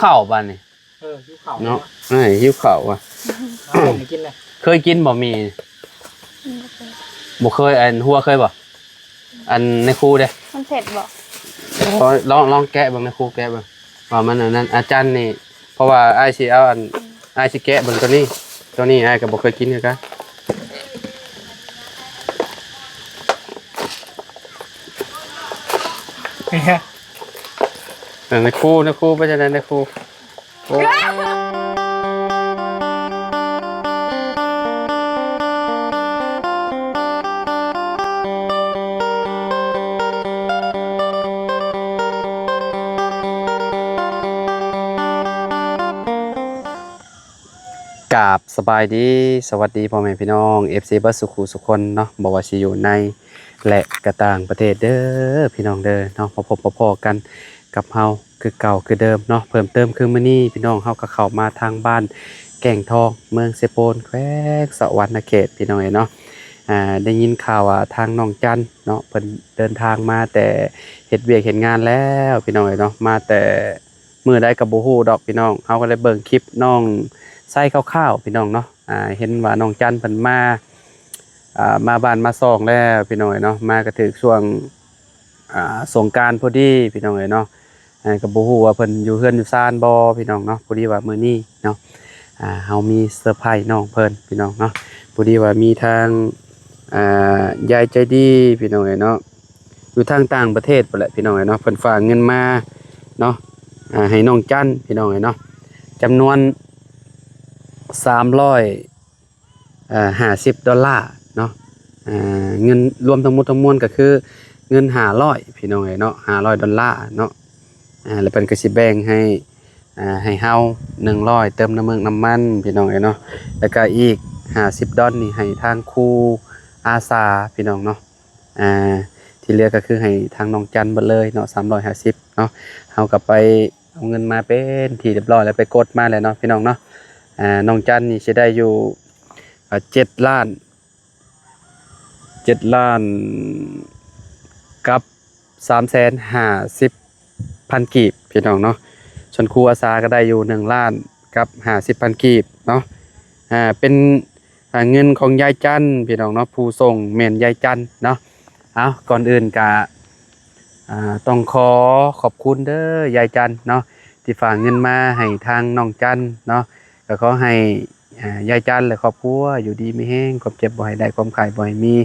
ເຂົ້າບາດນີ້ ເອີ ຫິວເຂົ້າເນາະ. ເອີ ຫິວເຂົ້າວ່າ ເອົາຕົ້ມໃຫ້ກິນເລີຍ. ເຄີຍກິນບໍ່ໝີ່? ບໍ່ເຄີຍ. ບໍ່ເຄີຍ. ອັນ ຫົວເຄີຍບໍ່? ອັນ ໃນຄູເດ້ ມັນເຜັດບໍ່? ລອງ ລອງແກະເບິ່ງ ໃນຄູແກະເບິ່ງວ່າມັນອັນນັ້ນ. ອາຈານນີ້ ເພາະວ່າອ້າຍຊິເອົາອັນ ອ້າຍຊິແກະເບິ່ງໂຕນີ້ ໂຕນີ້ອ້າຍກໍບໍ່ເຄີຍກິນຄືກັນ. ເອີ ໃນຄູ ໃນຄູເປັນຈັ່ງໃດ ໃນຄູ? ໂອ້ ກາບສະບາຍດີ ສະຫວັດດີພໍ່ແມ່ພີ່ນ້ອງ ເອັຟຊີ ເບິດສູ່ຄູ່ສູ່ຄົນເນາະ ບໍ່ວ່າຊິຢູ່ໃນ ແລະ ກະຕ່າງປະເທດເດີພີ່ນ້ອງເດີເນາະ. ມາພົບມາພໍ້ກັນກັບເຮົາ ຄືເກົ່າຄືເດີມເນາະ. ເພີ່ມເຕີມຄືມື້ນີ້ພີ່ນ້ອງ ເຮົາກໍເຂົ້າມາທາງບ້ານແກ້ງທອງ ເມືອງເຊໂປນ ແຂວງສະຫວັນນະເຂດ ພີ່ນ້ອງເອີຍເນາະ. ອ່າ ໄດ້ຍິນຂ່າວວ່າທາງນ້ອງຈັນເນາະ ເພິ່ນເດີນທາງມາແຕ່ເຮັດວຽກເຮັດງານແລ້ວ ພີ່ນ້ອງເອີຍເນາະ. ມາແຕ່ມື້ໃດກໍບໍ່ຮູ້ດອກພີ່ນ້ອງ ເຮົາກໍໄດ້ເບິ່ງຄລິບນ້ອງໃຊ້ຄ່າວໆ ພີ່ນ້ອງເນາະ. ອ່າ ເຫັນວ່ານ້ອງຈັນເພິ່ນມາ ອ່າ ມາບ້ານມາຊ່ອງແລ້ວ ພີ່ນ້ອງເອີຍເນາະ. ມາກໍຖືກຊ່ວງ ອ່າ ສົງການພໍດີ ພີ່ນ້ອງເອີຍເນາະ. ອ່າ ກໍບໍ່ຮູ້ວ່າເພິ່ນຢູ່ເຮືອນຢູ່ຊານບໍ່ ພີ່ນ້ອງເນາະ. ພໍດີວ່າມື້ນີ້ເນາະ ອ່າ ເຮົາມີເຊີໄພນ້ອງເພິ່ນ ພີ່ນ້ອງເນາະ. ພໍດີວ່າມີທາງ ອ່າ ຍາຍໃຈດີ ພີ່ນ້ອງເອີຍເນາະ ຢູ່ທາງຕ່າງປະເທດພຸ້ນແຫຼະ ພີ່ນ້ອງເອີຍເນາະ. ເພິ່ນຝາກເງິນມາເນາະ ອ່າ ໃຫ້ນ້ອງຈັນ ພີ່ນ້ອງເອີຍເນາະ ຈຳນວນສາມຮ້ອຍ ເອີ ຫ້າສິບດອນລາເນາະ. ເອີ ເງິນລວມທັງໝົດທັງມວນກໍຄືເງິນຫ້າຮ້ອຍ ພີ່ນ້ອງເອີຍເນາະ ຫ້າຮ້ອຍດອນລາເນາະ. ອ່າ ແລ້ວເພິ່ນກໍຊິແບ່ງໃຫ້ ອ່າ ໃຫ້ເຮົາໜຶ່ງຮ້ອຍ ເຕີມນ້ຳເມືອກນ້ຳມັນ ພີ່ນ້ອງເອີຍເນາະ. ແລ້ວກໍອີກຫ້າສິບດອນນີ້ໃຫ້ທາງຄູອາສາ ພີ່ນ້ອງເນາະ. ອ່າ ທີ່ເຫຼືອກໍຄືໃຫ້ທາງນ້ອງຈັນເບິດເລີຍເນາະ ສາມຮ້ອຍຫ້າສິບເນາະ. ເຮົາກໍໄປເອົາເງິນມາເປັນທີ່ຮຽບຮ້ອຍແລ້ວ ໄປກົດມາແລ້ວເນາະ ພີ່ນ້ອງເນາະ. ອ່າ ນ້ອງຈັນນີ້ຊິໄດ້ຢູ່ ອ່າ ເຈັດລ້ານ ເຈັດລ້ານກັບສາມແສນຫ້າສິບພັນກີບ ພີ່ນ້ອງເນາະ. ສ່ວນຄູອາສາກໍໄດ້ຢູ່ໜຶ່ງລ້ານກັບຫ້າສິບພັນກີບເນາະ. ອ່າ ເປັນ ອ່າ ເງິນຂອງຍາຍຈັນ ພີ່ນ້ອງເນາະ ຜູ້ສົ່ງແມ່ນຍາຍຈັນເນາະ. ເອົາ ກ່ອນອື່ນກະ ອ່າ ຕ້ອງຂໍຂອບຄຸນເດີຍາຍຈັນເນາະ ທີ່ຝາກເງິນມາໃຫ້ທາງນ້ອງຈັນເນາະ. ກໍຂໍໃຫ້ ອ່າ ຍາຍຈັນ ແລະ ຄອບຄົວຢູ່ດີມີແຮງ ຄວາມເຈັບບໍ່ໃຫ້ໄດ້ ຄວາມໄຂ້ບໍ່ໃຫ້ມີ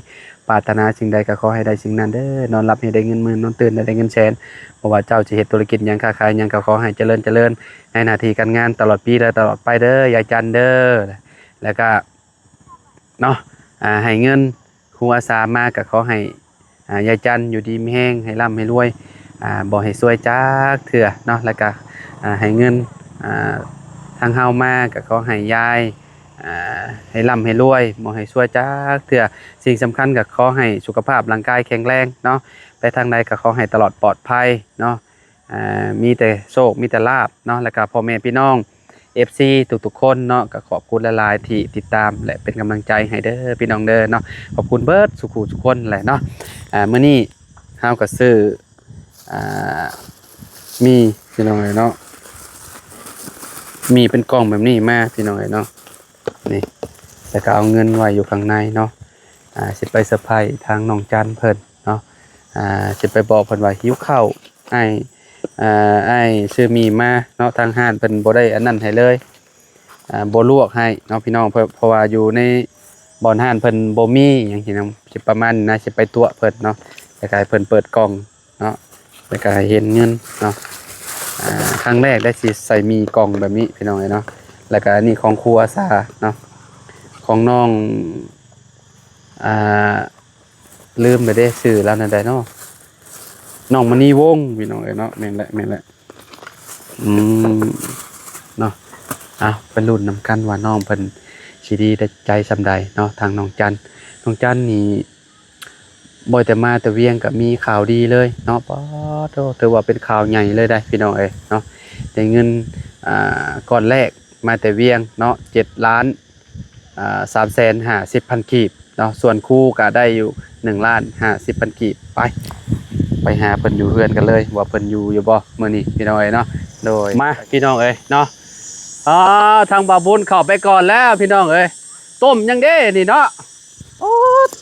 ປາດຖະໜາສິ່ງໃດກໍຂໍໃຫ້ໄດ້ສິ່ງນັ້ນເດີ. ນອນຫຼັບໃຫ້ໄດ້ເງິນໝື່ນ ນອນຕື່ນໃຫ້ໄດ້ເງິນແສນ. ບໍ່ວ່າເຈົ້າຈະເຮັດທຸລະກິດຫຍັງ ຄ້າຂາຍຫຍັງ ກໍຂໍໃຫ້ຈະເລີນ ຈະເລີນໃນໜ້າທີ່ການງານຕະຫຼອດປີ ແລະ ຕະຫຼອດໄປເດີ ຍາຍຈັນເດີ. ແລ້ວກໍ ເນາະ ອ່າ ໃຫ້ເງິນຄູອາສາມາ ກໍຂໍໃຫ້ ອ່າ ຍາຍຈັນຢູ່ດີມີແຮງ ໃຫ້ລ່ຳໃຫ້ລວຍ ອ່າ ບໍ່ໃຫ້ຊວຍຈັກເທື່ອເນາະ. ແລ້ວກໍ ອ່າ ໃຫ້ເງິນ ອ່າ ທາງເຮົາມາ ກໍຂໍໃຫ້ຍາຍ ອ່າ ໃຫ້ລ່ຳໃຫ້ລວຍ ບໍ່ໃຫ້ຊວຍຈັກເທື່ອ. ສິ່ງສຳຄັນກໍຂໍໃຫ້ສຸຂະພາບຮ່າງກາຍແຂງແຮງເນາະ ໄປທາງໃດກໍຂໍໃຫ້ຕະຫຼອດປອດໄພເນາະ. ອ່າ ມີແຕ່ໂຊກ ມີແຕ່ລາບເນາະ. ແລ້ວກໍພໍ່ແມ່ພີ່ນ້ອງ ເອັຟຊີ ທຸກໆຄົນເນາະ ກໍຂອບຄຸນຫຼາຍໆທີ່ຕິດຕາມ ແລະ ເປັນກຳລັງໃຈໃຫ້ເດີພີ່ນ້ອງເດີເນາະ. ຂອບຄຸນເບິດສູ່ຄູ່ສູ່ຄົນແຫຼະເນາະ. ອ່າ ມື້ນີ້ເຮົາກໍຊື້ ອ່າ ໝີ່ ພີ່ນ້ອງເອີຍເນາະ ໝີ່ເປັນກ່ອງແບບນີ້ມາ ພີ່ນ້ອງເອີຍເນາະ. ນີ້ ແລ້ວກໍເອົາເງິນໄວ້ຢູ່ຂ້າງໃນເນາະ. ອ່າ ຊິໄປເຊີໄພທາງນ້ອງຈັນເພິ່ນເນາະ. ອ່າ ຊິໄປບອກເພິ່ນວ່າຫິວເຂົ້າ ອ້າຍ ອ່າ ອ້າຍຊື້ໝີ່ມາເນາະ. ທາງຮ້ານເພິ່ນບໍ່ໄດ້ອັນນັ້ນໃຫ້ເລີຍ ອ່າ ບໍ່ລວກໃຫ້ເນາະ ພີ່ນ້ອງ. ເພາະ ເພາະວ່າຢູ່ໃນບ່ອນຮ້ານເພິ່ນບໍ່ມີຫຍັງຊີ້ນະ ຊິປະມານນີ້ນະ. ຊິໄປຕົວະເພິ່ນເນາະ ແລ້ວກໍໃຫ້ເພິ່ນເປີດກ່ອງ ເນາະ ແລ້ວກໍໃຫ້ເຫັນເງິນເນາະ. ອ່າ ຄັ້ງແລກໄດ້ຊິໃສ່ໝີ່ກ່ອງແບບນີ້ ພີ່ນ້ອງເອີຍເນາະ. ແລ້ວກໍອັນນີ້ຂອງຄູອາສາເນາະ ຂອງນ້ອງ ອ່າ ລືມແລ້ວເດ້ ຊື່ລາວແນວໃດເນາະ ນ້ອງມະນີວົງ ພີ່ນ້ອງເອີຍເນາະ. ແມ່ນແຫຼະ ແມ່ນແຫຼະ. ອືມ ເນາະ ເອົາ ໄປລຸ້ນນຳກັນວ່ານ້ອງເພິ່ນຊິດີໃຈສ່ຳໃດເນາະ. ທາງນ້ອງຈັນ ນ້ອງຈັນນີ້ ບໍ່ແຕ່ມາແຕ່ວຽງກໍມີຂ່າວດີເລີຍເນາະ. ປາດໂທ້ ຖືວ່າເປັນຂ່າວໃຫຍ່ເລີຍໄດ໋ ພີ່ນ້ອງເອີຍເນາະ. ໄດ້ເງິນ ອ່າ ກ້ອນແລກມາແຕ່ວຽງເນາະ ເຈັດລ້ານ ອ່າ ສາມແສນຫ້າສິບພັນກີບເນາະ. ສ່ວນຄູກໍໄດ້ຢູ່ໜຶ່ງລ້ານຫ້າສິບພັນກີບ. ໄປ ໄປຫາເພິ່ນຢູ່ເຮືອນກັນເລີຍ ວ່າເພິ່ນຢູ່ຢູ່ບໍ່ມື້ນີ້ ພີ່ນ້ອງເອີຍເນາະ. ໂດຍ ມາ ພີ່ນ້ອງເອີຍເນາະ. ອ່າ ທາງບ່າວບຸນເຂົ້າໄປກ່ອນແລ້ວ ພີ່ນ້ອງເອີຍ. ຕົ້ມຫຍັງເດ້ນີ້ເນາະ? ໂອ້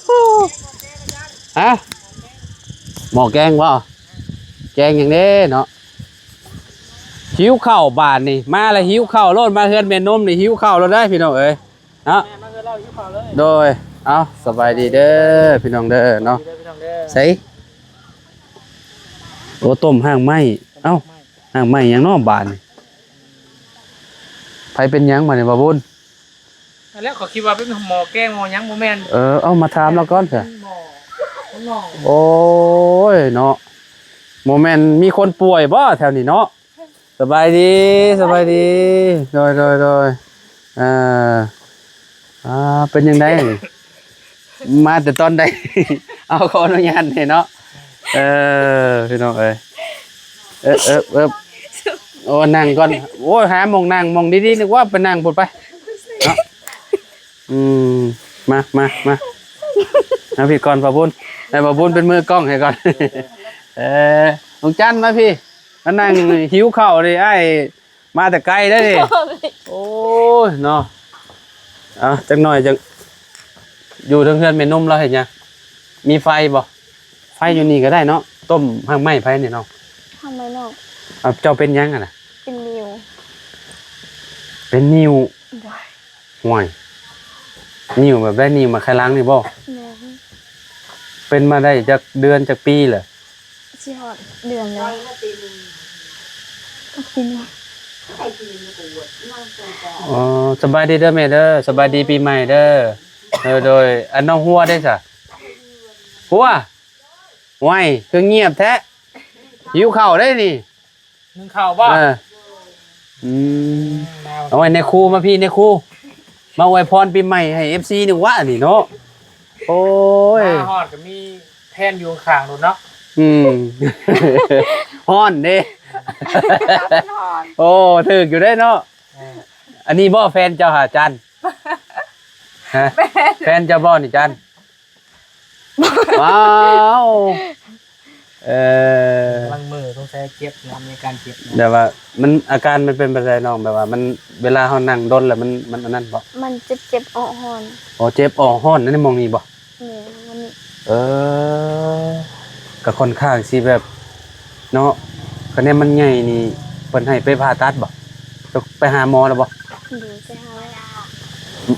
ໂຫ ຮະ ໝໍ້ແກງບໍ່? ແກງຫຍັງເດ້ເນາະ? ຫິວເຂົ້າບາດນີ້ ມາແລ້ວຫິວເຂົ້າໂລດ. ມາເຮືອນແມ່ນົມນີ້ຫິວເຂົ້າໂລດເດ້ ພີ່ນ້ອງເອີຍເນາະ. ໂດຍ ເອົ້າ ສະບາຍດີເດີ ພີ່ນ້ອງເດີເນາະ. ໃສ ໂອ້ ຕົ້ມຮາກໄມ້. ເອົ້າ ຮາກໄມ້ຫຍັງເນາະບາດນີ້? ໃຜເປັນຫຍັງບາດນີ້ ບ່າວບຸນ? ອັນແລ້ວເຂົາຄິດວ່າເປັນໝໍ້ແກງໝໍ້ຫຍັງ ບໍ່ແມ່ນ. ເອີ ເອົາມາຖາມລາວກ່ອນຊະ. ໂອ້ຍເນາະ ບໍ່ແມ່ນມີຄົນປ່ວຍບໍ່ແຖວນີ້ເນາະ? ສະບາຍດີ ສະບາຍດີ. ໂດຍ ໂດຍ ໂດຍ. ເອີ ອ່າ ເປັນຈັ່ງໃດ? ມາແຕ່ຕອນໃດ? ເອົາ ຂໍອະນຸຍາດແດ່ເນາະ. ເອີ ພີ່ນ້ອງເອີຍ ເອີບ ເອີບ ເອີບ. ໂອ້ ນັ່ງກ່ອນ. ໂອ້ຍ ຫາໝ່ອງນັ່ງໝ່ອງດີໆ ນຶກວ່າໄປນັ່ງພຸ້ນໄປເນາະ. ອືມ ມາ ມາ ມາ ມາພີ່ກ່ອນ ບ່າວບຸນ. ໃຫ້ບ່າວບຸນເປັນມືກ້ອງໃຫ້ກ່ອນ. ເອີ ນ້ອງຈັນ ມາພີ່ ມານັ່ງຫິວເຂົ້ານີ້ ອ້າຍ ມາແຕ່ໄກເດ້ນີ້. ໂອ້ຍເນາະ. ເອົາ ຈັກໜ່ອຍຈັ່ງ ຢູ່ເທິງເຮືອນແມ່ນົມລາວເຮັດຫຍັງ? ມີໄຟບໍ່? ໄຟຢູ່ນີ້ກໍໄດ້ເນາະ. ຕົ້ມຮາກໄມ້ໃຜນີ້ນ້ອງ? ຮາກໄມ້ນ້ອງ. ເອົາ ເຈົ້າເປັນຫຍັງຫັ້ນນະ? ເປັນນິ້ວ. ເປັນນິ້ວ? ໂດຍ. ໂອ້ຍ ນິ້ວແບບໃດ? ນິ້ວມາໄຂ່ຫຼັງນີ້ບໍ່? ແມ່ນ. ເປັນມາໄດ້ຈັກເດືອນຈັກປີແລ້ວ? ຊິຮອດເດືອນແລ້ວ ປີໜຶ່ງ. ອໍ ສະບາຍດີເດີແມ່ເດີ ສະບາຍດີປີໃໝ່ເດີ. ເອີ ໂດຍ ອັນນ້ອງຫົວເດ້ຊະ? ຫົວ ໂອ້ຍ ຄືງຽບແທ້ ຫິວເຂົ້າເດ້ນີ້. ໜຶ່ງເຂົ້າບໍ່? ເອີ ອືມ ເອົາໄວ້ໃນຄູ ມາພີ້ໃນຄູ ມາອວຍພອນປີໃໝ່ໃຫ້ເອັຟຊີນີ້ຫວານີ້ເນາະ. ໂອ້ຍ ມາຮອດກໍມີແພນຢູ່ຂ້າງໆໂລດເນາະ. ອືມ ຮ້ອນເດ້. ໂອ້ ຖືກຢູ່ເດ້ເນາະ. ເອີ ອັນນີ້ບໍ່ແຟນເຈົ້າຫາຈັນ? ຮະ ແຟນເຈົ້າບໍ່ນີ້ຈັນ? ວ້າວ ເອີ ກຳລັງເມີ ສົງໄສເຈັບນະ ມີອາການເຈັບນະ. ແບບວ່າມັນ ອາການມັນເປັນແບບໃດນ້ອງ? ແບບວ່າມັນ ເວລາເຮົານັ່ງດົນແລ້ວມັນ ມັນອັນນັ້ນບໍ່? ມັນເຈັບໆ ອໍ້ຮອນ. ອໍ ເຈັບ ອໍ້ຮອນ ອັນນີ້ໝ່ອງນີ້ບໍ່? ແມ່ນ ມັນນີ້. ເອີ ກໍຄ່ອນຂ້າງຊິແບບ ເນາະ ຄະແນນມັນໃຫຍ່ນີ້ ເພິ່ນໃຫ້ໄປຜ່າຕັດບໍ່? ໄປຫາໝໍແລ້ວບໍ່? ໂດຍ ໄປຫາແລ້ວ.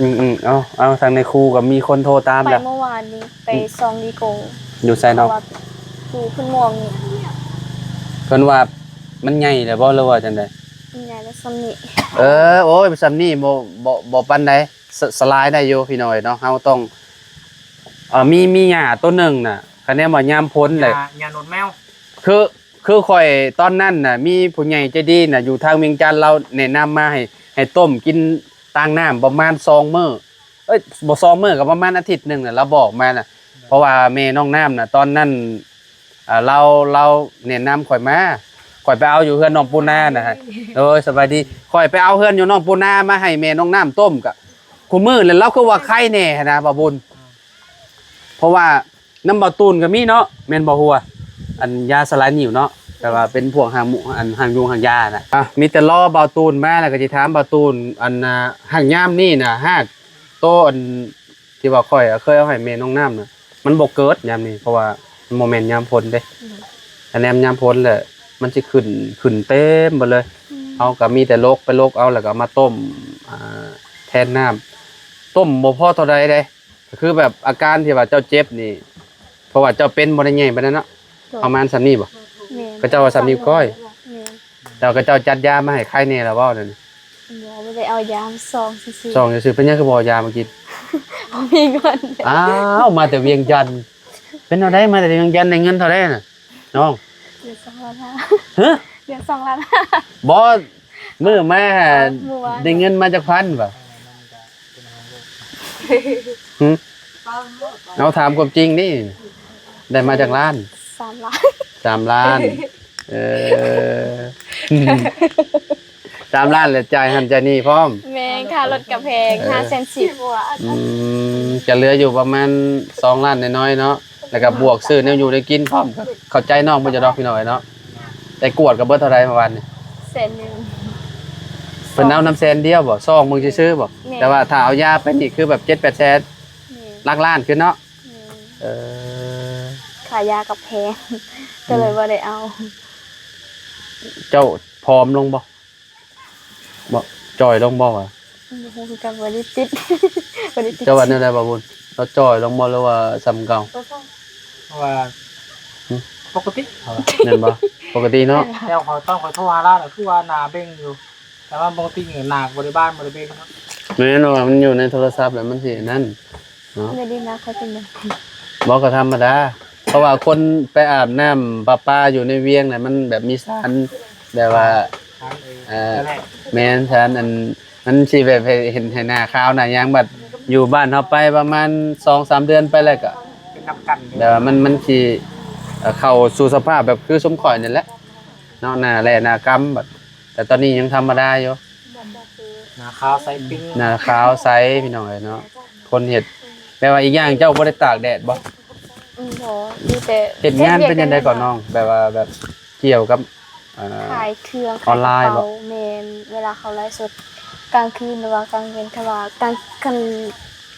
ອືມໆ ເອົາ ເອົາ ທາງໃນຄູກໍມີຄົນໂທຕາມແລ້ວ ໄປເມື່ອວານນີ້ ໄປ ອືມ ຊອງລີໂກ. ຢູ່ໃສເນາະ? ເພາະວ່າຢູ່ພຸ້ນມ່ວງນີ້. ເພິ່ນວ່າມັນໃຫຍ່ແລ້ວບໍ່ ຫຼືວ່າຈັ່ງໃດ? ມັນໃຫຍ່ແລ້ວສ່ຳນີ້. ເອີ ໂອ້ຍ ສ່ຳນີ້ບໍ່ ບໍ່ ບໍ່ປານໃດ. ສະ ສະລາຍໄດ້ຢູ່ພີ່ນ້ອງເນາະ. ເຮົາຕ້ອງ ເອີ ມີ ມີຫຍ້າໂຕໜຶ່ງນະ ຄະແນນວ່າຍາມຝົນແຫຼະ ຫຍ້າ ຫຍ້າໜົດແມວ. ຄື ຄືຂ້ອຍຕອນນັ້ນນະ ມີຜູ້ໃຫຍ່ໃຈດີນະ ຢູ່ທາງວຽງຈັນ ລາວແນະນຳມາໃຫ້ ໃຫ້ຕົ້ມກິນຕາງນ້ຳປະມານສອງມື້ ເອີຍ ບໍ່ສອງມື້ ກໍປະມານອາທິດໜຶ່ງນະ ລາວບອກມານະ. ເພາະວ່າແມ່ນ້ອງນ້ຳນະ ຕອນນັ້ນ ອ່າ ລາວ ລາວແນະນຳຂ້ອຍມາ ຂ້ອຍໄປເອົາຢູ່ເຮືອນນ້ອງປູນານະ. ໂດຍ ສະບາຍດີ. ຂ້ອຍໄປເອົາເຮືອນຢູ່ນ້ອງປູນາມາໃຫ້ແມ່ນ້ອງນ້ຳຕົ້ມ ກະຄູ່ມື້ແຫຼະ ລາວຄືວ່າໄຄແດ່ຫັ້ນນະ ບ່າວບຸນ. ເພາະວ່ານຳບ່າວຕູນກໍມີເນາະ ແມ່ນບໍ່ຫົວ? ອັນຢາສະລາຍນິ້ວເນາະ ແຕ່ວ່າເປັນພວກຮາກ ອັນຮາກຍຸງຮາກຢານະ. ອ່ະ ມີແຕ່ລໍບ່າວຕູນມາ ແລ້ວກໍຊິຖາມບ່າວຕູນ ອັນ ອ່າ ຮາກຍາມນີ້ນະ ຮາກໂຕ ອັນ ທີ່ວ່າຂ້ອຍເຄີຍເອົາໃຫ້ແມ່ນ້ອງນ້ຳນະ ມັນບໍ່ເກີດຍາມນີ້ ເພາະວ່າມັນບໍ່ແມ່ນຍາມຝົນເດ້. ອືມ ຄັນແມ່ນຍາມຝົນແຫຼະ ມັນຊິຂຶ້ນ ຂຶ້ນເຕັມເບິດເລີຍ. ອືມ ເຮົາກໍມີແຕ່ລົກ ໄປລົກເອົາ ແລ້ວກໍເອົາມາຕົ້ມ ອ່າ ແທນນ້ຳ. ຕົ້ມບໍ່ພໍເທົ່າໃດເດ້ ກໍຄືແບບອາການທີ່ວ່າເຈົ້າເຈັບນີ້ ເພາະວ່າເຈົ້າເປັນບໍ່ໄດ້ໃຫຍ່ປານນັ້ນເນາະ. ໂດຍ ປະມານສ່ຳນີ້ບໍ່? ແມ່ນ ເຂົາເຈົ້າວ່າສ່ຳນິ້ວກ້ອຍ. ແມ່ນ ແລ້ວເຂົາເຈົ້າຈັດຢາມາໃຫ້ໄຄແດ່ແລ້ວບໍ່ດຽວນີ້? ບໍ່ ບໍ່ໄດ້ເອົາຢາມາຊອງຊື່ໆ. ຊອງຊື່ໆ. ເປັນຫຍັງຄືບໍ່ເອົາຢາມາກິນ? ບໍ່ມີເງິນ. ອ້າວ ມາແຕ່ວຽງຈັນ ເປັນແນວໃດ? ມາແຕ່ວຽງຈັນໄດ້ເງິນເທົ່າໃດນະນ້ອງ? ເຫຼືອສອງລ້ານຫ້າ. ຮະ? ເຫຼືອສອງລ້ານຫ້າ. ບໍ່ ມື້ມາຫາ ມື້ວານ ໄດ້ເງິນມາຈັກພັນຫວາ? ຫຶ? ເອົາ ຖາມຄວາມຈິງນີ້ ໄດ້ມາຈັກລ້ານ? ສາມລ້ານ. ສາມລ້ານ. ເອີ ສາມລ້ານ ແລ້ວຈ່າຍຫັ້ນຈ່າຍນີ້ພ້ອມ. ແມ່ນ ຄ່າລົດກະແພງ ເອີ ຫ້າແສນສິບກວ່າ. ອືມ ຈະເຫຼືອຢູ່ປະມານສອງລ້ານນ້ອຍໆເນາະ. ລະກະບວກຊື້ແນວຢູ່ແນວກິນພ້ອມ. ກໍເຂົ້າໃຈນ້ອງເພິ່ນຢູ່ດອກພີ່ນ້ອງເອີຍເນາະ. ໄດ້ກວດກໍເບິດເທົ່າໃດເມື່ອວານນີ້? ແສນໜຶ່ງ. ເພິ່ນເອົານຳແສນດຽວບໍ່? ຊອງເບິ່ງຊື່ໆບໍ່? ແມ່ນ. ແຕ່ວ່າຖ້າເອົາຢາໄປນີ້ຄືແບບເຈັດແປດແສນ ແມ່ນ. ຫຼັກລ້ານຂຶ້ນເນາະ. ແມ່ນ. ເອີ ຄ່າຢາກໍແພງ ກໍເລີຍບໍ່ໄດ້ເອົາ. ເຈົ້າຜອມລົງບໍ່? ບໍ່ ຈ່ອຍລົງບໍ່ຫວາ? ບໍ່ຮູ້ຄືກັນ ບໍ່ໄດ້ຕິດ ບໍ່ໄດ້ຕິດ. ເຈົ້າວ່າແນວໃດບ່າວບຸນ? ລາວຈ່ອຍລົງບໍ່ ຫຼືວ່າສ່ຳເກົ່າ? ເພາະວ່າ ຫຶ? ປົກກະຕິ ແມ່ນບໍ່? ປົກກະຕິເນາະ. ແຕ່ຂ້ອຍຕອນຂ້ອຍໂທຫາລາວ ຄືວ່າໜ້າເບັ່ງຢູ່ ແຕ່ວ່າປົກກະຕິໜ້າບໍ່ໄດ້ບານ ບໍ່ໄດ້ເບັ່ງເນາະ. ແມ່ນວ່າມັນຢູ່ໃນໂທລະສັບແລ້ວມັນຊິອັນນັ້ນ. ເນາະ ແມ່ນດີນະ ເຂົາເປັນຫຍັງ? ບໍ່ ກໍທຳມະດາ ເພາະວ່າຄົນໄປອາບນ້ຳປະປາຢູ່ໃນວຽງນະ ມັນແບບມີສານ ແບບວ່າ ສານ ເອີ ເອີ ນັ້ນແຫຼະ ແມ່ນ ສານອັນ ມັນຊິແບບໃຫ້ເຫັນໃຫ້ໜ້າຂາວໜ້າຫຍັງ. ບັດຢູ່ບ້ານເຮົາໄປປະມານສອງສາມເດືອນໄປແລ້ວກໍ ເປັນນຳກັນ ແບບວ່າມັນ ມັນຊິ ເອີ ເຂົ້າສູ່ສະພາບແບບຄືຊຸມຂ້ອຍນີ້ແຫຼະເນາະ ໜ້າແລ້ໜ້າກຳ. ບັດ ແຕ່ຕອນນີ້ຍັງທຳມະດາຢູ່ ໜ້າຂາວໃສປິງ ໜ້າຂາວໃສພີ່ນ້ອງເອີຍເນາະ. ຄົນເຮັດ ແປວ່າອີກຢ່າງເຈົ້າບໍ່ໄດ້ຕາກແດດບໍ່? ອືມ ບໍ່ ມີແຕ່ ເຮັດງານເປັນຈັ່ງໃດກໍນ້ອງ? ແບບວ່າແບບກ່ຽວກັບ ເອີ ຂາຍເຄື່ອງ ອອນລາຍບໍ່? ຂາຍກະເປົາ ແມ່ນ ເວລາເຂົາໄລຟ໌ສົດກາງຄືນ ຫຼືວ່າກາງເວັນ ຄັນວ່າກາງ ຄັນ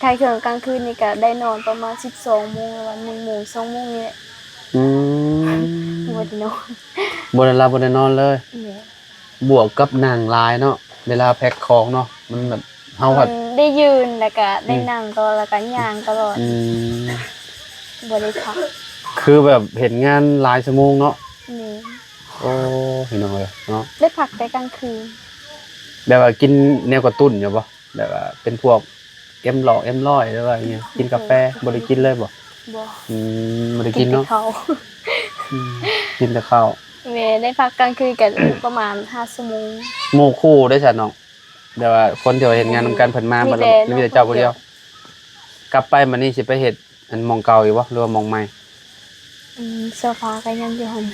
ຂາຍເຄື່ອງກາງຄືນນີ້ກະໄດ້ນອນປະມານສິບສອງໂມງ ຫຼືວ່າໜຶ່ງໂມງ ສອງໂມງນີ້ແຫຼະ. ອືມ ບໍ່ໄດ້ນອນ ບໍ່ໄດ້ຫຼັບບໍ່ໄດ້ນອນເລີຍ. ແມ່ນ. ບວກກັບນັ່ງຫຼາຍເນາະ ເວລາແພັກຂອງເນາະ ມັນແບບເຮົາ ມັນໄດ້ຢືນ ແລ້ວກະໄດ້ ອືມ ນັ່ງຕະຫຼອດ ແລ້ວກະຍ່າງຕະຫຼອດ. ອືມ ບໍ່ໄດ້ພັກ ຄືແບບເຮັດງານຫຼາຍຊົ່ວໂມງເນາະ. ແມ່ນ. ໂອ້ ພີ່ນ້ອງເອີຍເນາະ ໄດ້ພັກແຕ່ກາງຄືນ. ແບບວ່າກິນແນວກະຕຸ້ນຢູ່ບໍ່? ແບບວ່າເປັນພວກ ເອັມຮ້ອຍ ເອັມຮ້ອຍ ຫຼືວ່າອີ່ຫຍັງ ກິນກາແຟ ບໍ່ໄດ້ກິນເລີຍບໍ່? ບໍ່. ອືມ ບໍ່ໄດ້ກິນເນາະ ກິນແຕ່ເຂົ້າ. ອືມ ກິນແຕ່ເຂົ້າ. ແມ່ນ ໄດ້ພັກກາງຄືນກະປະມານຫ້າຊົ່ວໂມງ. ໝູ່ຄູ່ເດ້ຊະນ້ອງ? ແບບວ່າຄົນທີ່ວ່າເຮັດງານນຳກັນເພິ່ນມາໝົດແລ້ວບໍ່? ມີແຕ່ເຈົ້າຜູ້ດຽວ? ກັບໄປບັດນີ້ຊິໄປເຮັດ ອັນໝ່ອງເກົ່າອີກບໍ່ ຫຼືວ່າໝ່ອງໃໝ່? ອືມ ໂຊຟາກໍຍັງຢູ່ຫັ້ນ.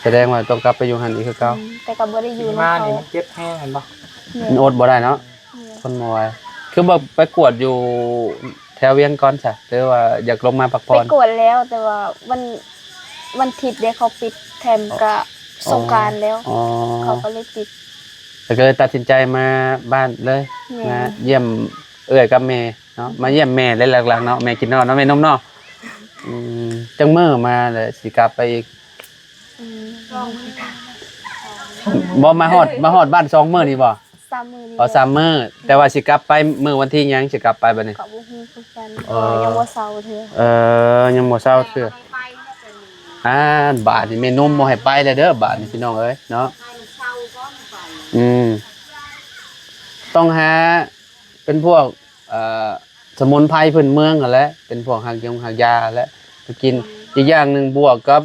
ສະແດງວ່າຕ້ອງກັບໄປຢູ່ຫັ້ນອີກຄືເກົ່າ. ອືມ ແຕ່ກໍບໍ່ໄດ້ຢູ່ນຳເຂົາ. ມານີ້ມັນເຈັບແຮງແມ່ນບໍ່? ແມ່ນ. ມັນອົດບໍ່ໄດ້ເນາະ. ແມ່ນ. ຄົນບໍ່ໄຫວ. ຄືບໍ່ໄປກວດຢູ່ແຖວວຽງກ່ອນຊະ ຫຼືວ່າຢາກລົງມາພັກຜ່ອນ? ໄປກວດແລ້ວ ແຕ່ວ່າວັນ ວັນທິດເດ້ ເຂົາປິດ ແຖມກະ ອໍ ສົງການແລ້ວ. ອໍ ເຂົາກໍເລີຍປິດ ແລ້ວກໍເລີຍຕັດສິນໃຈມາບ້ານເລີຍ. ແມ່ນ. ມາຢ້ຽມເອື້ອຍກັບແມ່ ເນາະ ມາຢ້ຽມແມ່ເລີຍຫຼັກໆເນາະ ແມ່ກິນນອນເນາະ ແມ່ນົມເນາະ. ອືມ ຈັກມື້ມາແລ້ວຊິກັບໄປອີກ? ອືມ ບໍ່ ມາຮອດ ມາຮອດບ້ານສອງມື້ນີ້ບໍ່? ສາມມື້ນີ້. ອໍ ສາມມື້. ແຕ່ວ່າຊິກັບໄປມື້ວັນທີຫຍັງ ຊິກັບໄປບັດນີ້? ກໍບໍ່ຮູ້ຄືກັນ ເອີ ຍັງບໍ່ເຊົາເທື່ອ. ເອີ ຍັງບໍ່ເຊົາເທື່ອ. ອ່າ ບາດນີ້ແມ່ນົມບໍ່ໃຫ້ໄປແລ້ວເດີ ບາດນີ້ພີ່ນ້ອງເອີຍເນາະ. ອືມ ຕ້ອງຫາເປັນພວກ ເອີ ສະໝຸນໄພພື້ນເມືອງຫັ້ນແຫຼະ ເປັນພວກຮາກຢົງຮາກຢາຫັ້ນແຫຼະ ໄປກິນ. ອີກຢ່າງໜຶ່ງ ບວກກັບ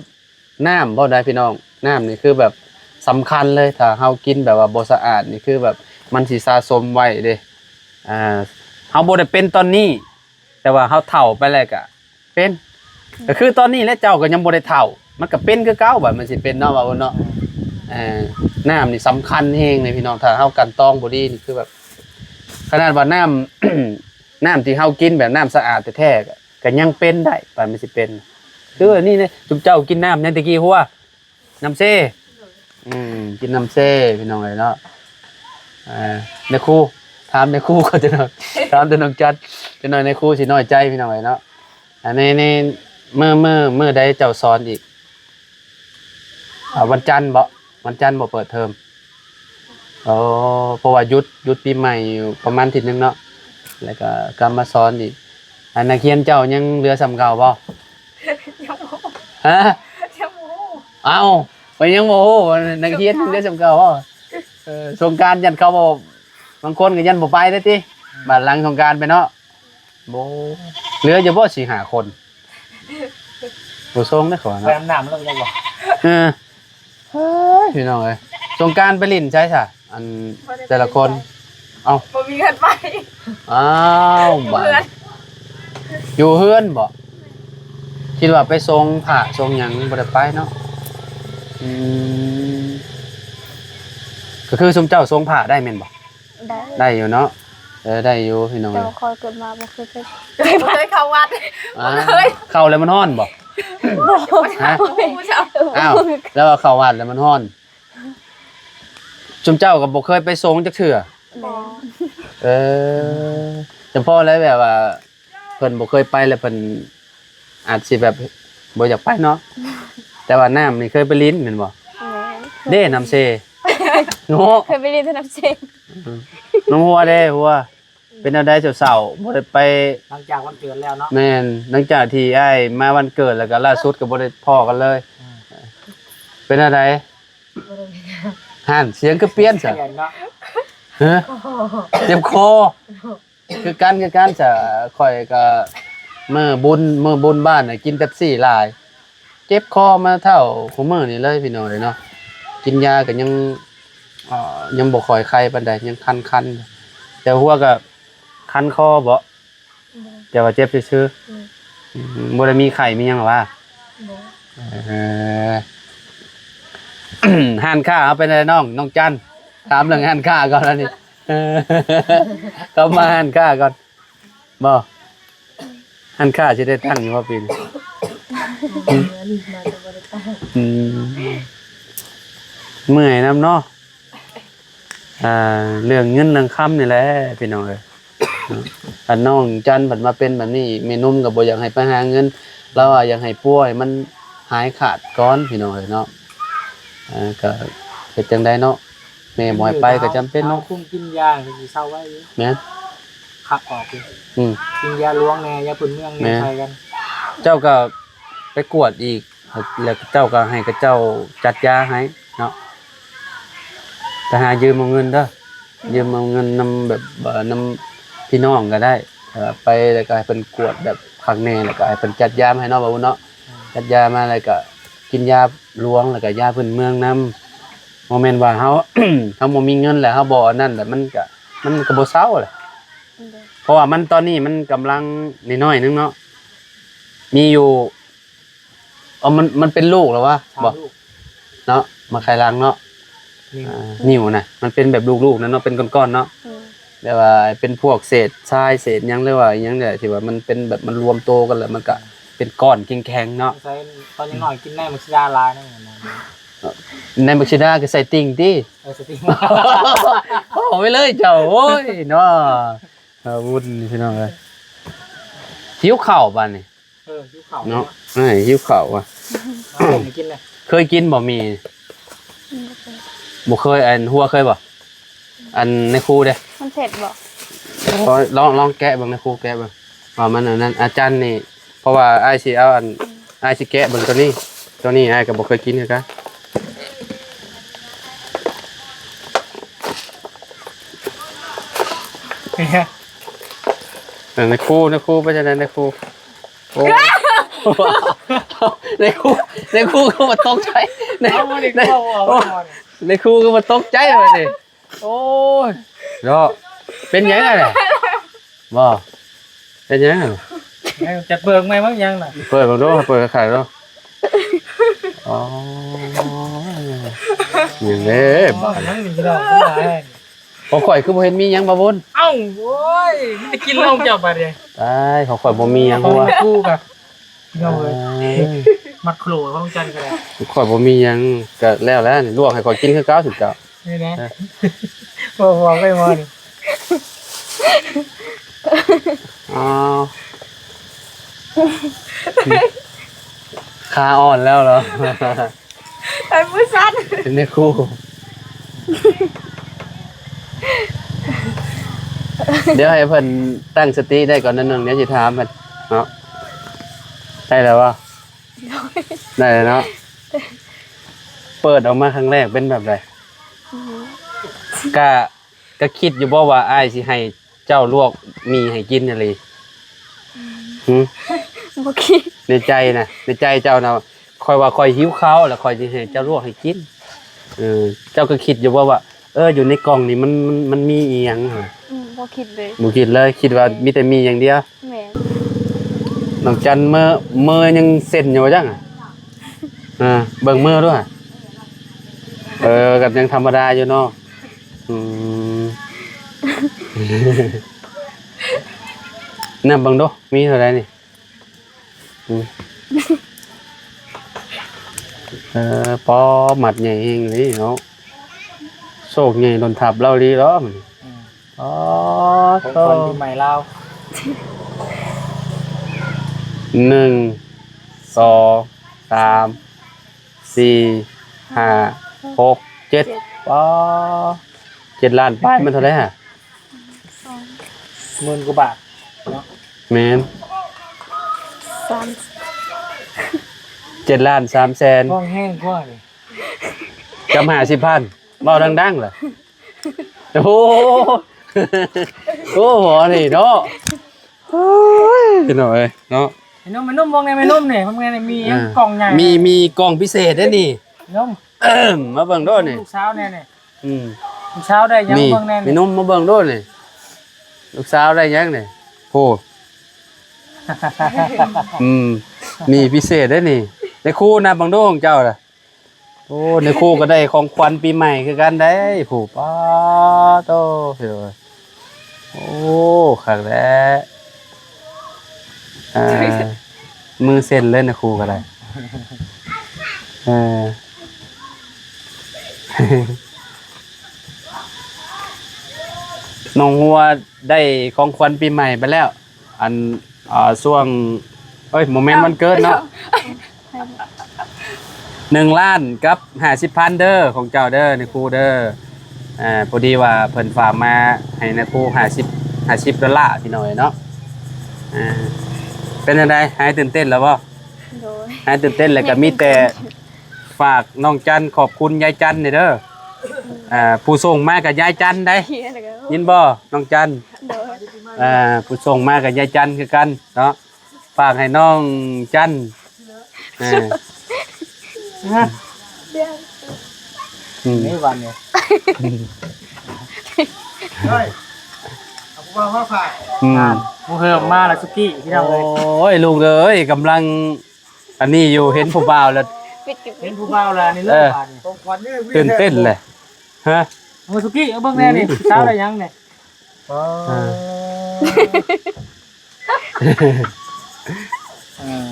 ນ້ຳພ້ອມໄດ໋ພີ່ນ້ອງ. ນ້ຳນີ້ຄືແບບສຳຄັນເລີຍ ຖ້າເຮົາກິນແບບວ່າບໍ່ສະອາດນີ້ ຄືແບບມັນຊິສະສົມໄວ້ເດ້. ອ່າ ເຮົາບໍ່ໄດ້ເປັນຕອນນີ້ ແຕ່ວ່າເຮົາເຖົ້າໄປແລ້ວກະ ເປັນ ກໍຄືຕອນນີ້ແຫຼະ ເຈົ້າກໍຍັງບໍ່ໄດ້ເຖົ້າ ມັນກໍເປັນຄືເກົ່າ. ບາດມັນຊິເປັນເນາະ ວ່າເນາະ. ເອີ ນ້ຳນີ້ສຳຄັນແຮງເລີຍພີ່ນ້ອງ ຖ້າເຮົາກັ່ນຕອງບໍ່ດີນີ້ ຄືແບບ ຂະໜາດວ່ານ້ຳ ນ້ຳທີ່ເຮົາກິນແບບນ້ຳສະອາດແທ້ໆ ກໍ ກໍຍັງເປັນໄດ້. ບາດມັນຊິເປັນ ຄືນີ້ເດ້ ຈຸມເຈົ້າກິນນ້ຳຫຍັງແຕ່ກີ້ ຫົວ ນ້ຳເຊ. ອືມ ກິນນ້ຳເຊພີ່ນ້ອງເອີຍເນາະ. ເອີ ນາຍຄູ ຖາມນາຍຄູກ່ອນຈັກໜ່ອຍ ຖາມແຕ່ນ້ອງຈັນຈັກໜ່ອຍ ນາຍຄູຊິນ້ອຍໃຈພີ່ນ້ອງເອີຍເນາະ. ອັນນີ້ ນີ້ ມື້ ມື້ ມື້ໃດເຈົ້າສອນອີກ? ອ່າ ວັນຈັນບໍ? ວັນຈັນບໍເປີດເທີມ? ອໍ ເພາະວ່າຢຸດ ຢຸດປີໃໝ່ຢູ່ປະມານທິດໜຶ່ງເນາະ ແລ້ວກໍກັບມາສອນອີກ. ອັນນັກຮຽນເຈົ້າຍັງເຫຼືອສ່ຳເກົ່າບໍ? ຍັງບໍ່ ຮະ? ຍັງບໍ່ຮູ້. ເອົ້າ ໄປຍັງບໍ່ຮູ້ ນັກຮຽນຍັງເຫຼືອສ່ຳເກົ່າບໍ? ເອີ ສົງການຢ້ານເຂົາບໍ່ ບາງຄົນກໍຢ້ານບໍ່ໄປເດ້ຕິ ບາດຫຼັງສົງການໄປເນາະ. ໂອ້ ເຫຼືອຢູ່ບໍ່ສີ່ຫ້າຄົນ? ບໍ່ສົ່ງເດ້ເຂົາວ່າ ໄປ ເນາະ ອາບນ້ຳແລ້ວຍັງບໍ່? ເອີ ເຮີ້ຍ ພີ່ນ້ອງເອີຍ ສົງການໄປຫຼິ້ນໃສຊະ ອັນ ບໍ່ໄດ້ ແຕ່ລະຄົນ ໄປໃສ. ເອົ້າ ບໍ່ມີເງິນໄປ. ອ້າວ ຢູ່ເຮືອນ ບາດ ຢູ່ເຮືອນບໍ? ຄິດວ່າໄປສົ່ງພະສົ່ງຫຍັງ ບໍ່ໄດ້ໄປເນາະ. ອືມ ກໍຄືຊຸມເຈົ້າສົ່ງພະໄດ້ແມ່ນບໍ? ໄດ້ ໄດ້ຢູ່ເນາະ. ເອີ ໄດ້ຢູ່ພີ່ນ້ອງ ແຕ່ວ່າຂ້ອຍເກີດມາບໍ່ເຄີຍ ເຄີຍ ເຄີຍເຂົ້າວັດ ອ່າ ບໍ່ເຄີຍ ເຂົ້າແລ້ວມັນຮ້ອນບໍ່? ຮະ? ບໍ່ຮູ້ຈັກ ອ້າວ ແລ້ວວ່າເຂົ້າວັດແລ້ວມັນຮ້ອນ. ຊຸມເຈົ້າກໍບໍ່ເຄີຍໄປສົງຈັກເທື່ອ? ບໍ່. ເອີ ຈຳເພາະແລ້ວແບບວ່າ ເພິ່ນບໍ່ເຄີຍໄປ ແລ້ວເພິ່ນອາດຊິແບບບໍ່ຢາກໄປເນາະ ແຕ່ວ່ານ້ຳນີ້ເຄີຍໄປຫຼິ້ນແມ່ນບໍ່? ແມ່ນ. ເດ້ ນ້ຳເຊ ໂອ້ ເຄີຍໄປຫຼິ້ນແຕ່ນ້ຳເຊ. ອືມ ນ້ອງຫົວເດ້ ຫົວ ເປັນແນວໃດເຊົ້າໆ ບໍ່ໄດ້ໄປ? ຫຼັງຈາກວັນເກີດແລ້ວເນາະ. ແມ່ນ ຫຼັງຈາກທີ່ອ້າຍມາວັນເກີດ ແລ້ວກໍລ່າສຸດກໍບໍ່ໄດ້ພໍ້ກັນເລີຍ. ອືມ ເປັນແນວໃດ? ຫັ້ນ ສຽງຄືປ່ຽນຊະ. ຮະ? ເຈັບຄໍ. ຄືກັນ ຄືກັນຊະ ຂ້ອຍກໍມື້ບຸນ ມື້ບຸນບ້ານນະກິນເປັບຊີຫຼາຍ ເຈັບຄໍມາເທົ່າຄຸມື້ນີ້ເລີຍພີ່ນ້ອງເອີຍເນາະ. ກິນຢາກໍຍັງ ເອີ ຍັງບໍ່ຄ່ອຍໄຄປານໃດ ຍັງຄັນໆ. ແຕ່ຫົວກໍຄັນຄໍບໍ? ບໍ່. ແຕ່ວ່າເຈັບຊື່ໆ. ອືມ ອືມ ບໍ່ໄດ້ມີໄຂ້ມີຫຍັງຫວາ? ບໍ່. ເອີ ຮ້ານຄ້າເຮົາເປັນໃດນ້ອງ ນ້ອງຈັນ? ຖາມເລື່ອງຮ້ານຄ້າກ່ອນອັນນີ້ ເຂົ້າມາຮ້ານຄ້າກ່ອນ. ບໍ່ ຮ້ານຄ້າຊິໄດ້ຕັ້ງຢູ່ບໍ່ປີນີ້? ອືມ ເມື່ອຍນຳເນາະ. ອ່າ ເລື່ອງເງິນເລື່ອງຄຳນີ້ແຫຼະພີ່ນ້ອງເອີຍ. ອັນນ້ອງຈັນເພິ່ນມາເປັນແບບນີ້ ແມ່ນຸ່ມກໍບໍ່ຢາກໃຫ້ໄປຫາເງິນ ລາວວ່າຢາກໃຫ້ປົວໃຫ້ມັນຫາຍຂາດກ່ອນພີ່ນ້ອງເອີຍເນາະ. ອ່າ ກໍເຮັດຈັ່ງໃດເນາະ ແມ່ບໍ່ໃຫ້ໄປກໍຈຳເປັນເນາະ. ເຮົາຄຸມກິນຢາກໍຊິເຊົາໄວຢູ່. ແມ່ນ. ຄັກອອກຢູ່. ອືມ ກິນຢາຫຼວງແດ່ ຢາພື້ນເມືອງແດ່ ແມ່ນ ໃສ່ກັນ. ເຈົ້າກໍໄປກວດອີກ ແລ້ວເຈົ້າກໍໃຫ້ເຂົາເຈົ້າຈັດຢາໃຫ້ເນາະ. ໄປຫາຢືມເອົາເງິນເດີ ຢືມເອົາເງິນນຳແບບ ເອີ ນຳພີ່ນ້ອງກໍໄດ້. ເອີ ໄປແລ້ວກໍໃຫ້ເພິ່ນກວດແບບຄັກແນ່ ແລ້ວກໍໃຫ້ເພິ່ນຈັດຢາມາໃຫ້ເນາະ ບ່າວບຸນເນາະ. ອືມ ຈັດຢາມາແລ້ວກໍກິນຢາຫຼວງ ແລ້ວກໍຢາພື້ນເມືອງນຳ. ບໍ່ແມ່ນວ່າເຮົາ ເຮົາບໍ່ມີເງິນແລ້ວເຮົາບໍ່ອັນນັ້ນແຫຼະ ມັນກໍ ມັນກໍບໍ່ເຊົາແຫຼະ. ໂດຍ ເພາະວ່າມັນຕອນນີ້ມັນກຳລັງນ້ອຍໆໜຶ່ງເນາະ ມີຢູ່ ເອົາ ມັນ ມັນເປັນລູກແລ້ວວະ? ສາມລູກ ບໍ່ ເນາະ ມາໄຂ່ຫຼັງເນາະ. ນີ້ ອ່າ ນິ້ວນະ ມັນເປັນແບບລູກໆນະເນາະ ເປັນກ້ອນໆເນາະ. ອືມ ແບບວ່າເປັນພວກເສດຊາຍເສດຫຍັງ ຫຼືວ່າອີ່ຫຍັງນີ້ແຫຼະ ທີ່ວ່າມັນເປັນແບບ ມັນລວມໂຕກັນແລ້ວ ມັນກະເປັນກ້ອນແຂງໆເນາະ. ໃສ່ຕອນຍັງນ້ອຍກິນໃນໝາກສີດາຫຼາຍນະ. ໃນໝາກສີດາກໍໃສ່ຕິ່ງຕິ? ເອີ ໃສ່ຕິ່ງ. ເວົ້າໄປເລີຍເຈົ້າ ໂອ້ຍເນາະ. ເອີ ວຸ້ນພີ່ນ້ອງເອີຍ ຫິວເຂົ້າບາດນີ້. ເອີ ຫິວເຂົ້າເນາະ ເນາະ. ເອີ ຫິວເຂົ້າວ່ະ. ເອົາໃຫ້ກິນເລີຍ. ເຄີຍກິນບໍ່ໝີ່? ອືມ ບໍ່ເຄີຍ. ບໍ່ເຄີຍ. ອັນຫົວເຄີຍບໍ່? ອັນໃນຄູເດ້ ມັນເຜັດບໍ່? ໂອ້ຍ ລອງ ລອງແກະເບິ່ງ ໃນຄູແກະເບິ່ງວ່າມັນອັນນັ້ນ. ອາຈານນີ້ ເພາະວ່າອ້າຍຊິເອົາອັນ ອືມ ອ້າຍຊິແກະເບິ່ງໂຕນີ້ ໂຕນີ້ອ້າຍກໍບໍ່ເຄີຍກິນຄືກັນ. ເປັນຫຍັງ? ເອີ ໃນຄູ ໃນຄູເປັນຈັ່ງໃດ ໃນຄູ? ໂອ້ ໃນຄູ ໃນຄູຄືວ່າຕົກໃຈ ໃນ ເອົາມານີ້ ໃນ ເອົາມານີ້ ໃນຄູຄືວ່າຕົກໃຈບາດນີ້. ໂອ້ຍ ເນາະ ເປັນຫຍັງຫັ້ນນະ? ບໍ່ ເປັນຫຍັງຫັ້ນ? ໃຫ້ຈັກເບິ່ງໃໝ່ເບິ່ງຫຍັງນະ? ເປີດເບິ່ງດູ ເປີດຄັກໆດູ. ອໍ ນີ້ເດ້ ບາດນີ້ ຍັງນີ້ເນາະ. ຂອງຂ້ອຍຄືບໍ່ເຫັນມີຫຍັງ ບ່າວບຸນ? ເອົ້າ ໂອ້ຍ ມີແຕ່ກິນເຫຼົ້າເຈົ້າບາດນີ້. ຕາຍ ຂອງຂ້ອຍບໍ່ມີຫຍັງ ເພາະວ່າ ຂອງຄູກະ ພີ່ນ້ອງເອີຍ ມັກໂຄລຂອງຈັນກໍໄດ້. ຂ້ອຍບໍ່ມີຫຍັງ ກໍແລ້ວແຫຼະ ລວກໃຫ້ຂ້ອຍກິນຄືເກົ່າ ຊຸມເຈົ້າ. ນີ້ນະ ເອີ ບໍ່ບອກໄດ້ບໍ່ນີ້? ອ້າວ ຂາອ່ອນແລ້ວເນາະ. ໄປມືສັ່ນ ເປັນແມ່ຄູ. ດຽວໃຫ້ເພິ່ນຕັ້ງສະຕິໄດ້ກ່ອນໜ້ອຍໜຶ່ງ ດຽວຊິຖາມເພິ່ນເນາະ. ໄດ້ແລ້ວບໍ່? ໄດ້ແລ້ວເນາະ. ເປີດອອກມາຄັ້ງແລກເປັນແບບໃດ? ອືມ ກະ ກະຄິດຢູ່ບໍ່ວ່າອ້າຍຊິໃຫ້ເຈົ້າລວກໝີ່ໃຫ້ກິນອີ່ຫຼີ? ຫື? ບໍ່ຄິດ. ໃນໃຈນະ ໃນໃຈເຈົ້ານະ ຂ້ອຍວ່າຂ້ອຍຫິວເຂົ້າ ແລ້ວຂ້ອຍຊິໃຫ້ເຈົ້າລວກໃຫ້ກິນ. ເອີ ເຈົ້າກໍຄິດຢູ່ບໍ່ວ່າ ເອີ ຢູ່ໃນກ່ອງນີ້ມັນ ມັນ ມັນມີອີ່ຫຍັງ? ອືມ ບໍ່ຄິດເລີຍ. ບໍ່ຄິດເລີຍ ຄິດວ່າມີແຕ່ໝີ່ຢ່າງດຽວ. ແມ່ນ. ນ້ອງຈັນ ເມີ ເມີຍັງເສັ້ນຢູ່ບໍ່ຈັກ? ອ່າ ເບິ່ງເມີດ້ວຍ. ເອີ ກໍຍັງທຳມະດາຢູ່ເນາະ. ອືມ ນັບເບິ່ງດູ ມີເທົ່າໃດນີ້? ອືມ ເອີ ປໍ ມັດໃຫຍ່ແຮງອີ່ຫຼີເນາະ ໂຊກໃຫຍ່ດົນທັບລາວອີ່ຫຼີເນາະ. ອືມ ອໍ ຂອງຂວັນປີໃໝ່ລາວ ໜຶ່ງ ສອງ ສາມ ສີ່ ຫ້າ ຫົກ ເຈັດ ເຈັດ ປາ ເຈັດລ້ານປາຍ ແມ່ນເທົ່າໃດຫະ? ໝື່ນກວ່າບາດເນາະ. ແມ່ນ ສາມ ເຈັດລ້ານສາມແສນ ຫ້ອງແຮງກວ່ານີ້ ຈຳຫ້າສິບພັນ ເວົ້າດັງໆລະ. ໂອ້ ໂອ້ ໝໍນີ້ເນາະ ໂອ້ຍ ພີ່ນ້ອງເອີຍເນາະ. ແມ່ນົມ ແມ່ນົມ ເບິ່ງແດ່ແມ່ນົມນີ້ ເບິ່ງແດ່ນີ້ ມີ ອ່າ ກ່ອງໃຫຍ່ ມີ ມີກ່ອງພິເສດເດ້ນີ້ ນົມ ມາເບິ່ງໂດນີ້ ລູກສາວແດ່ນີ້. ອືມ ລູກສາວໄດ້ຫຍັງ ນີ້ ເບິ່ງແດ່ນີ້ ແມ່ນົມ ມາເບິ່ງໂດນີ້ ລູກສາວໄດ້ຫຍັງນີ້ ໂອ້ ອືມ ນີ້ພິເສດເດ້ນີ້ ໄດ້ຄູ່ນະ ເບິ່ງໂດຂອງເຈົ້າລະ. ໂອ້ ໃນຄູ່ກໍໄດ້ຂອງຂວັນປີໃໝ່ຄືກັນໄດ໋ ຜູ້ ປາໂຕ ໂອ້ ຄັກແທ້ ອ່າ ມືເຊັນເລີຍ ໃນຄູ່ກໍໄດ້ ເອີ ນ້ອງຫົວໄດ້ຂອງຂວັນປີໃໝ່ໄປແລ້ວ ອັນ ອ່າ ຊ່ວງ ເອີຍ ບໍ່ແມ່ນວັນເກີດເນາະ ໜຶ່ງລ້ານກັບຫ້າສິບພັນເດີ ຂອງເຈົ້າເດີ ນາຍຄູເດີ. ອ່າ ພໍດີວ່າເພິ່ນຝາກມາໃຫ້ນາຍຄູຫ້າສິບ ຫ້າສິບໂດລາ ພີ່ນ້ອງເອີຍເນາະ. ອ່າ ເປັນຈັ່ງໃດ ຫາຍຕື່ນເຕັ້ນແລ້ວບໍ່? ໂດຍ ຫາຍຕື່ນເຕັ້ນແລ້ວກໍມີແຕ່ ຝາກນ້ອງຈັນຂອບຄຸນຍາຍຈັນແດ່ເດີ. ອ່າ ຜູ້ສົ່ງມາກໍຍາຍຈັນໄດ໋ ຍິນບໍ່ນ້ອງຈັນ? ໂດຍ ອ່າ ຜູ້ສົ່ງມາກໍຍາຍຈັນຄືກັນເນາະ. ຝາກໃຫ້ນ້ອງຈັນ ເອີ ອືມ ນີ້ວັນນີ້ ເຮີ້ຍ ເອົາຜູ້ບ່າວມາຝາກ ອືມ ອ່າ ຜູ້ເຮີມມາແລ້ວສຸກີ້ ພີ່ນ້ອງເອີຍ. ໂອ້ຍ ລູກເອີຍ ກຳລັງ ອັນນີ້ຢູ່ ເຫັນຜູ້ບ່າວແລ້ວ ເຫັນຜູ້ບ່າວແລ້ວ ອັນນີ້ເລີຍ ເອີ ບາດນີ້ ຂອງຂວັນນີ້ ຕື່ນເຕັ້ນແຫຼະ ຮະ ໂອ້ ສຸກີ້ ເອົາເບິ່ງແດ່ນີ້ ອືມ ສາວໄດ້ຫຍັງນີ້? ອໍ ອ່າ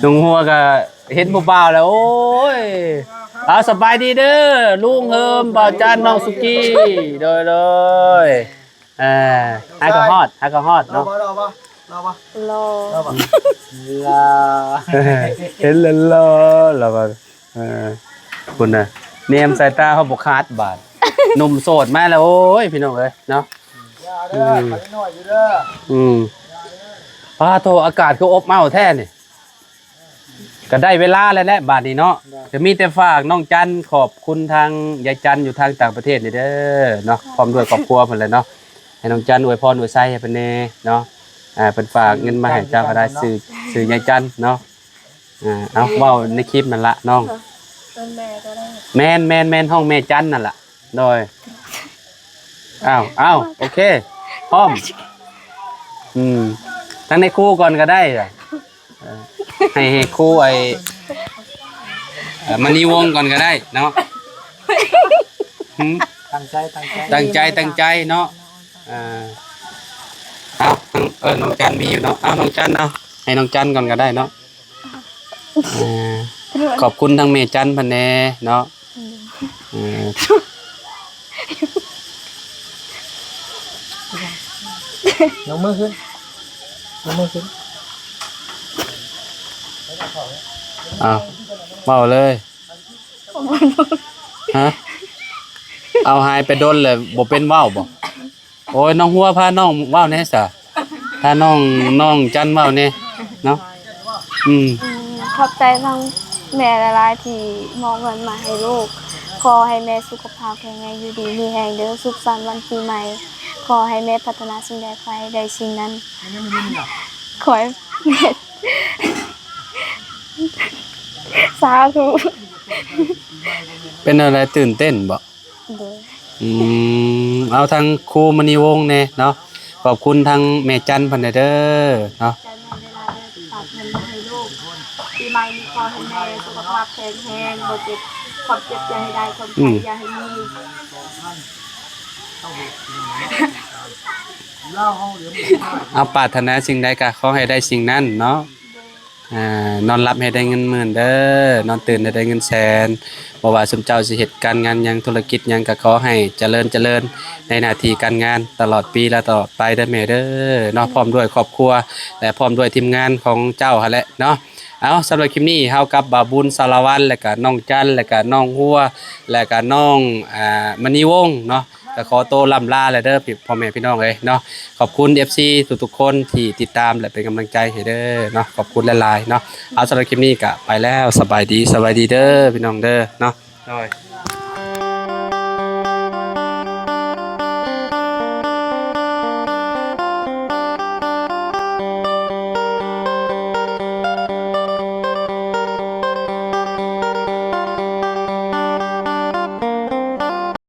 ເອີ ລຸງຫົວກໍເຫັນຜູ້ບ່າວແລ້ວ ໂອ້ຍ ເອົາ ສະບາຍດີເດີ ລຸງເຮີມ ບ່າວຈັນ ນ້ອງສຸກີ້ ໂດຍ ໂດຍ. ອ່າ ຫາກໍຮອດ ຫາກໍຮອດເນາະ. ຫຼໍ່ບໍ່? ຫຼໍ່ບໍ່? ຫຼໍ່ບໍ່? ຫຼໍ່ ຫຼໍ່ບໍ່? ຫຼໍ່ ເຫັນແລ້ວຫຼໍ່ ຫຼໍ່ວ່າ ເອີ ພຸ້ນນະ ແນມສາຍຕາເຮົາບໍ່ຂາດບາດ ໜຸ່ມໂສດມາແລ້ວ ໂອ້ຍ ພີ່ນ້ອງເອີຍເນາະ. ຢ່າເດີ ອືມ ໄປນ້ອຍຢູ່ເດີ ອືມ ປາໂທ ອາກາດຄືອົບເອົ້າແທ້ນີ້. ກໍໄດ້ເວລາແລ້ວແຫຼະບາດນີ້ເນາະ. ໄດ້ ກໍມີແຕ່ຝາກນ້ອງຈັນຂອບຄຸນທາງຍາຍຈັນຢູ່ທາງຕ່າງປະເທດນີ້ເດີເນາະ ພ້ອມດ້ວຍຄອບຄົວເພິ່ນແຫຼະເນາະ. ໃຫ້ນ້ອງຈັນອວຍພອນອວຍໄຊໃຫ້ເພິ່ນແດ່ເນາະ. ອ່າ ເພິ່ນຝາກເງິນມາໃຫ້ເຈົ້າກໍໄດ້ ຊື່ ຊື່ຍາຍຈັນເນາະ. ອ່າ ເອົາ ເວົ້າໃນຄລິບນັ້ນລະນ້ອງ. ເອີ້ນແມ່ກໍໄດ້. ແມ່ນໆໆ ຮ້ອງແມ່ຈັນນັ້ນລະ. ໂດຍ ອ້າວ ອ້າວ ໂອເຄ ພ້ອມ ອືມ ທັງໃນຄູກ່ອນກໍໄດ້ລະ ເອີ ໃຫ້ ໃຫ້ຄູໄອ້ ເອີ ມະນີວົງກ່ອນກໍໄດ້ເນາະ. ຫືມ ຕັ້ງໃຈ ຕັ້ງໃຈ ຕັ້ງໃຈ ຕັ້ງໃຈເນາະ. ອ່າ ເອົາ ເອີ ນ້ອງຈັນມີຢູ່ເນາະ. ເອົາ ນ້ອງຈັນເນາະ ໃຫ້ນ້ອງຈັນກ່ອນກໍໄດ້ເນາະ. ອ່າ ຂອບຄຸນທາງແມ່ຈັນເພິ່ນແດ່ເນາະ. ອືມ ເອີ ຍົກມືຂຶ້ນ ຍົກມືຂຶ້ນ. ອ້າວ ເວົ້າເລີຍ ຮະ ເອົາ ຫາຍໄປດົນແລ້ວ ບໍ່ເປັນເວົ້າບໍ່? ໂອ້ຍ ນ້ອງຫົວ ພານ້ອງເວົ້າແດ່ຊະ ພານ້ອງ ນ້ອງຈັນເວົ້າແດ່ເນາະ. ອືມ ອືມ ຂອບໃຈທາງແມ່ຫຼາຍໆ ທີ່ມອບເງິນມາໃຫ້ລູກ. ຂໍໃຫ້ແມ່ສຸຂະພາບແຂງແຮງ ຢູ່ດີມີແຮງເດີ. ສຸກສັນວັນປີໃໝ່. ຂໍໃຫ້ແມ່ປາດຖະໜາສິ່ງໃດ ຂໍໃຫ້ໄດ້ສິ່ງນັ້ນ. ຂໍໃຫ້ແມ່ ສາທຸ. ເປັນແນວໃດ ຕື່ນເຕັ້ນບໍ່? ໂດຍ ອືມ ເອົາ ທາງຄູມະນີວົງແດ່ເນາະ. ຂອບຄຸນທາງແມ່ຈັນເພິ່ນແດ່ເດີເນາະ. ໃຈມັນໄດ້ຫຼາຍເດີ ຝາກເງິນມາໃຫ້ລູກ. ປີໃໝ່ນີ້ຂໍໃຫ້ແມ່ສຸຂະພາບແຂງແຮງ ບໍ່ເຈັບ ຄວາມເຈັບຢ່າໃຫ້ໄດ້ ຄວາມໄຂ້ ອືມ ຢ່າໃຫ້ມີ. ອືມ ເອົາ ປາດຖະໜາສິ່ງໃດກໍຂໍໃຫ້ໄດ້ສິ່ງນັ້ນເນາະ. ອ່າ ນອນຫຼັບໃຫ້ໄດ້ເງິນໝື່ນເດີ ນອນຕື່ນໃຫ້ໄດ້ເງິນແສນ. ບໍ່ວ່າຊຸມເຈົ້າຊິເຮັດການງານຫຍັງ ທຸລະກິດຫຍັງ ກໍຂໍໃຫ້ຈະເລີນ ຈະເລີນໃນໜ້າທີ່ການງານຕະຫຼອດປີ ແລະ ຕະຫຼອດໄປເດີແມ່ເດີເນາະ ພ້ອມດ້ວຍຄອບຄົວ ແລະ ພ້ອມດ້ວຍທີມງານຂອງເຈົ້າຫັ້ນແຫຼະເນາະ. ເອົາ ສຳລັບຄລິບນີ້ ເຮົາກັບບ່າວບຸນ ສາລະວັນ ແລະກະນ້ອງຈັນ ແລະກະນ້ອງຫົວ ແລະກະນ້ອງ ອ່າ ມະນີວົງເນາະ ກະຂໍໂຕລ່ຳລາແລ້ວເດີ ພີ່ ພໍ່ແມ່ພີ່ນ້ອງເອີຍເນາະ. ຂອບຄຸນເອັຟຊີທຸກໆຄົນທີ່ຕິດຕາມ ແລະເປັນກຳລັງໃຈໃຫ້ເດີເນາະ ຂອບຄຸນຫຼາຍໆເນາະ. ເອົາ ສຳລັບຄລິບນີ້ກະໄປແລ້ວ ສະບາຍດີ ສະບາຍດີເດີພີ່ນ້ອງເດີເນາະ ໂດຍ.